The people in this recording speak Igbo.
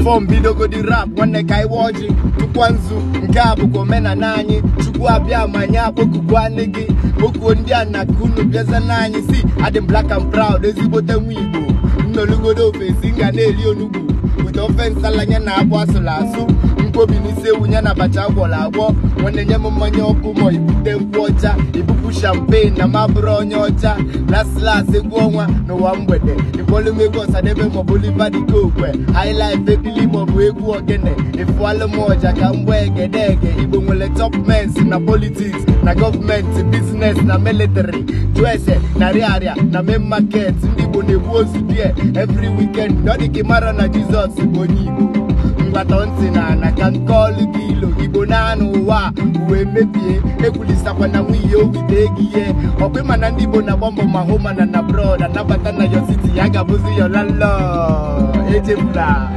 Before m bidogodi rap, nwanne ka iwe ọjị tụkwa nzu. Nke a bụkwa omenala anyị. Chukwu abịa ma nye akpọkukwa nne gị kpokuo ndị a na ka unu bịaza n'anyị. Si adị m black and proud, ezigbote nwa Igbo. Nnolugodo ofesi nga na-eri onugbu wute ofe nsala anya na abụ asụrụ asụ, nkwobi n'isi ewu ya na abacha agwọrọ agwọ. Nwanne, nye m mmanya ọkụ ma ibute nkwụ ọcha, ibupụ champagne na ma bụrụ onye ọcha. Last last, egwu ọnwa n'ụwa mgbede, ịkpọlụ m egwu Ọsadebe maọbụ Oliver De Coque, highlife, ebili maọbụ egwu ogene, ịfụalụ m ọja ka m gbaa egede ege. Igbo nwere top mens na politics, na gọọmenti, business na military. Jụọ ese na rịarịa na main market, ndị Igbo na-egbu ozu die every weekend. Ọ dị ka ị mara na Jizọs bụ onye Igbo. Mgbatọ ntị na ana ka nke ọlụ gị ilo Igbo na-anụ ụwa uwe mebie. Ekwulisakwa na nwunye owite ego ihe ọkwa. Mana ndị Igbo na-agba mbọ ma hụ mana na abroad anabata na your city ya ga-abụzi your landlord. Echefula.